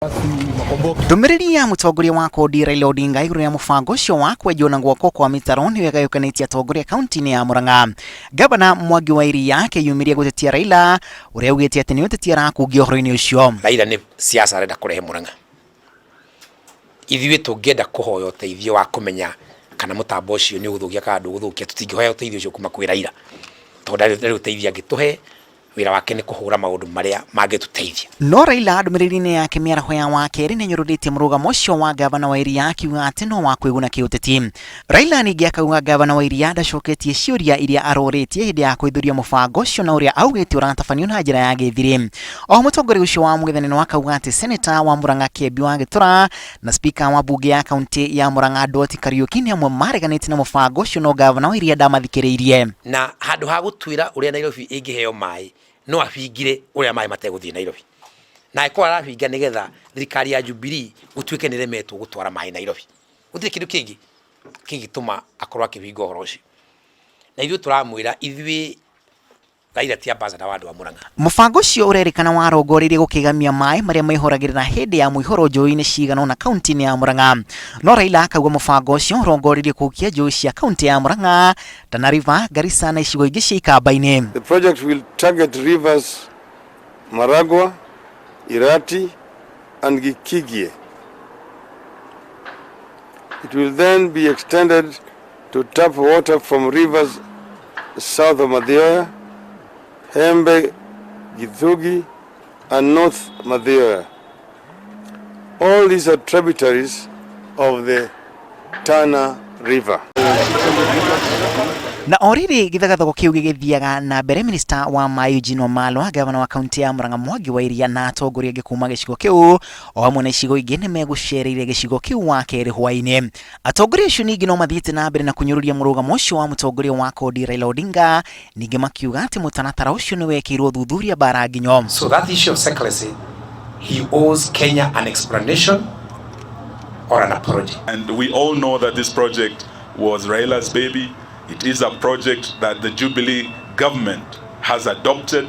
Ndũmĩrĩri ya mũtongoria wa kodi Raila Odinga igũrũ rĩa mũbango ũcio wa kwenjwo na guoko kwa mĩtaro nĩyo ĩgayũkanĩtie atongoria kaunti-inĩ ya Murang'a. Gavana Mwangi wa Iria akĩyumĩria gũtetia Raila ũrĩa augĩte atĩ nĩ ũteti arakungia ũhoro-inĩ ũcio. Raila nĩ siasa arenda kũrehe Murang'a. Ithuĩ tũngĩenda kũhoya ũteithio wa kũmenya kana mũtambo ũcio nĩ ũgũthũkia kana ndũgũthũkia, tũtingĩhoya ũteithio ũcio kuma kwĩ Raila tondũ ndarĩ ũteithio angĩtũhe. Wĩra wake nĩ kũhũra maũndũ marĩa mangĩtũteithia. No Raila ndũmĩrĩri-inĩ yake mĩaraho ya wakerĩ nĩanyũrũrĩtie mũrũgamo ũcio wa ngavana wa Iria akiuga atĩ no wa kwĩguna kĩũteti. Raila ningĩ akauga ngavana wa Iria ndacoketie ciũria iria arorĩtie hĩndĩ ya kũhithũria mũbango ũcio na ũrĩa augĩte ũratabanio na njĩra ya gĩthirĩ. Oho mũtongoria ũcio wa mũng'ethanĩro akauga atĩ Seneta wa Murang'a Kembi wa Gĩtũra na Spika wa mbunge ya kaunti ya Murang'a Ndwati Kariuki nĩ amwe mareganĩte na mũbango ũcio no ngavana wa Iria ndamathikĩrĩirie. Na handũ ha gũtuĩra ũrĩa Nairobi ĩngĩheo maĩ, no abingire ũrĩa maĩ mategũthiĩ Nairobi. Na angĩkorwo arabinga nĩgetha thirikari ya Jubilee gũtuĩke nĩ ĩremetwo gũtwara maĩ Nairobi. Gũtirĩ kĩndũ kĩngĩ kĩngĩtũma akorwo akĩbinga ũhoro ũcio. Na ithuĩ tũramwĩra ithuĩ Raila ti ambassador wa andũ a Murang'a. Mũbango ũcio ũrerĩkana warongoreirie gũkĩgamia maĩ marĩa maihũragĩrĩra hĩndĩ ya mũihũro njũĩ-inĩ cigana ũna kaunti-inĩ ya Murang'a. No Raila akauga mũbango ũcio ũrongoreirie kũhukia njũĩ cia kaunti ya Murang'a, Tana River, Garissa na icigo ingĩ cia ikamba-inĩ. The project will target rivers Maragua, Irati and Gikigie. It will then be extended to tap water from rivers south of Mathioya, Hembe, Githugi, and North Mathioya. All these are tributaries of the Tana River. Na o rĩrĩ gĩthagathago kĩu gĩgĩthiaga na mbere, minista wa maĩ Eugene Wamalwa, gavana wa kaunti ya Murang'a Mwangi wa Iria na atongoria angĩ kuma gĩcigo kĩu o hamwe na icigo ingĩ nĩ megũcereire gĩcigo kĩu wakerĩ hwaĩ-inĩ. Atongoria acio ningĩ no mathiĩte na mbere na kũnyũrũria mũrũgamo ũcio wa mũtongoria wa kodi Raila Odinga, ningĩ makiuga atĩ mũtaratara ũcio nĩ wekĩirwo ũthuthuria mbara nginyo. So that issue of secrecy, he owes Kenya an explanation or an apology. And we all know that this project was Raila's baby. It is a project that the Jubilee government has adopted,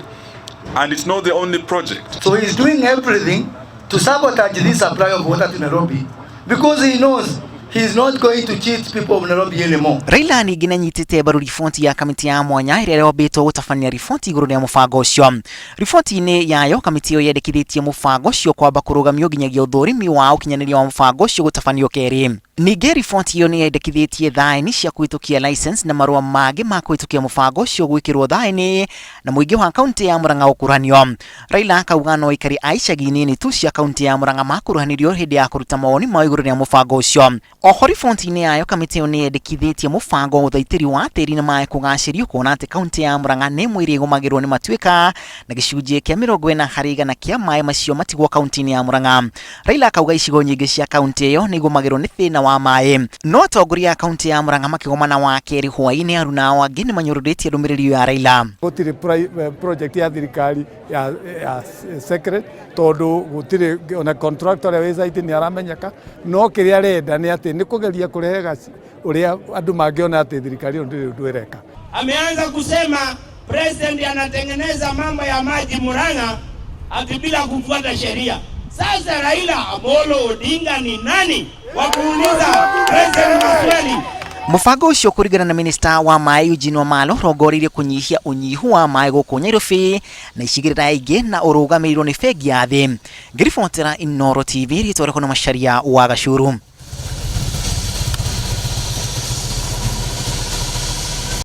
and it's not the only project. So he's doing everything to sabotage this supply of water to Nairobi because he knows he is not going to cheat people of Nairobi anymore. Raila ningĩ nĩanyitĩte mbaru riboti ya kamĩtĩ ya mwanya ĩrĩa yombĩtwo gũtabania riboti igũrũ rĩa mũbango ũcio. Riboti-inĩ yayo, kamĩtĩ ĩyo yendekithĩtie mũbango ũcio kwamba kũrũgamio nginyagia ũthũrimi wa ũkinyanĩria wa mũbango ũcio gũtabanio kerĩ. Ningĩ riboti ĩyo nĩyendekithĩtie thaĩni cia kũhĩtũkia license na marũa mangĩ ma kũhĩtũkia mũbango ũcio gwĩkĩrwo thaĩni na mũingĩ wa kaunti ya Murang'a gũkuruhanio. Raila akauga no aikari a icagi nini tu cia kaunti ya Murang'a makuruhanirio hĩndĩ ya kũruta mawoni mao igũrũ rĩa mũbango ũcio. Oho riboti-inĩ yayo kamĩtĩ ĩyo nĩyendekithĩtie mũbango wa ũthaitĩri wa tĩri na maĩ kũgacĩrio kuona atĩ kaunti ya Murang'a nĩ ĩmwe ĩrĩa ĩgũmagĩrwo nĩ matuĩka na gĩcunjĩ kĩa 40% kĩa maĩ macio matigwo kaunti-inĩ ya Murang'a. Raila akauga icigo nyingĩ cia kaunti ĩyo nĩ igũmagĩrwo nĩ thĩna wa maĩ. No atongoria a kaunti ya Murang'a makĩgomana wakerĩ hwaĩ-inĩ aruna ao angĩ nĩ manyũrũrĩtie ndũmĩrĩri ĩyo ya Raila. Gũtirĩ project ya thirikari ya, ya secret tondũ gũtirĩ ona contractor ũrĩa wĩ site nĩ aramenyeka no kĩrĩa arenda nĩ atĩ nĩ kũgeria kũrehe ũrĩa andũ mangĩona atĩ thirikari ĩyo ndĩrĩ ũndũ ĩreka. Ameanza kusema president anatengeneza mambo ya maji Murang'a ati bila kufuata sheria. Sasa Raila Amolo Odinga ni nani wa kuuliza president maswali? Mũbango ũcio kũringana na minista wa maĩ Eugene Wamalwa ũrongoreirie kũnyihia ũnyihu wa maĩ gũkũ Nyairobi na icigĩrĩra ingĩ na ũrũgamĩrĩirwo nĩ bengi ya thĩ. Ngĩribotera Inooro TV rĩtwa rĩakwa nĩ Macharia wa Gacuru.